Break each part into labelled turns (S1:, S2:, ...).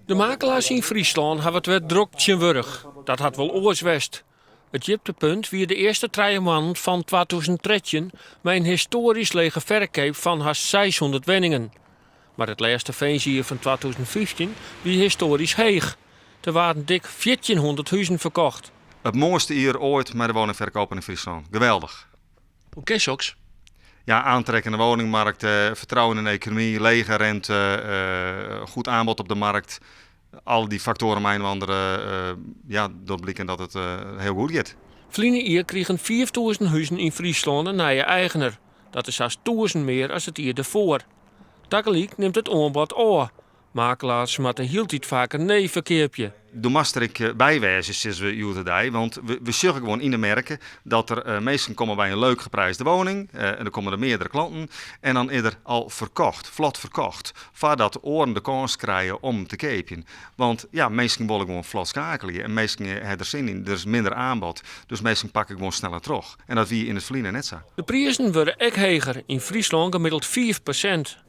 S1: De makelaars yn Fryslân hawwe it wer drok tsjintwurdich. Dat hat wol oars west. It djiptepunt wie de earste trije moannen fan 2013 mei in histoarysk lege ferkeap fan hast 600 wenningen. Mar it lêste fearnsjier fan 2015 wie histoarysk heech. Der waarden dik 1400 huzen ferkocht.
S2: It moaiste jier oait mei de woningferkopen yn Fryslân. Geweldich.
S1: Hoe kin soks?
S2: Ja, aantrekkende woningmarkt, vertrouwen in de economie, lege rente, goed aanbod op de markt. Al dy faktoaren mei-inoar, ja, docht bliken dat it hiel goed giet.
S1: Ferline jier krigen 5000 huzen yn Fryslân in nije eigener. Dat is hast 1000 mear as it jier derfoar. Tagelyk nimt it oanbod ôf. Makelaars moatte hieltyd faker nee ferkeapje.
S2: Do moatst der ek by wêze, sizze we hjoed-de-dei, want we sjogge gewoan yn de merk dat der minsken komme by in leuk geprijsde woning en der komme der meardere klanten en dan is der al ferkocht, flot ferkocht, foardat oaren de kâns krije om te keapjen. Want ja, minsken wolle gewoan flot skeakelje en minsken ha der sin yn, der is minder aanbod, dus minsken pakke gewoan sneller troch. En dat wie yn it ferline net sa.
S1: De prizen wurde ek heger, yn Fryslân gemiddeld 5%.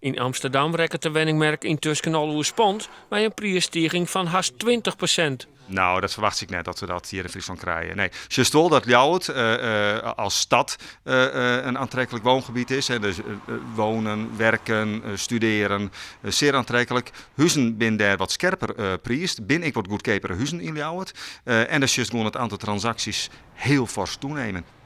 S1: Yn Amsterdam rekket de wenningmerk yntusken al oerspand mei in priisstiging fan hast 20%.
S2: No, dat ferwachtsje ik net dat we dat hjir yn Fryslân krije. Nee, sjochst wol dat Ljouwert as stad in aantrekkelijk woongebied is. Dus wonen, werken, studeren, zeer aantrekkelijk. Huzen binne dêr wat skerper priisd, binne ek wat goedkeapere huzen yn Ljouwert. En dan sjochst gewoan it aantal transaksjes hiel fors toenemen.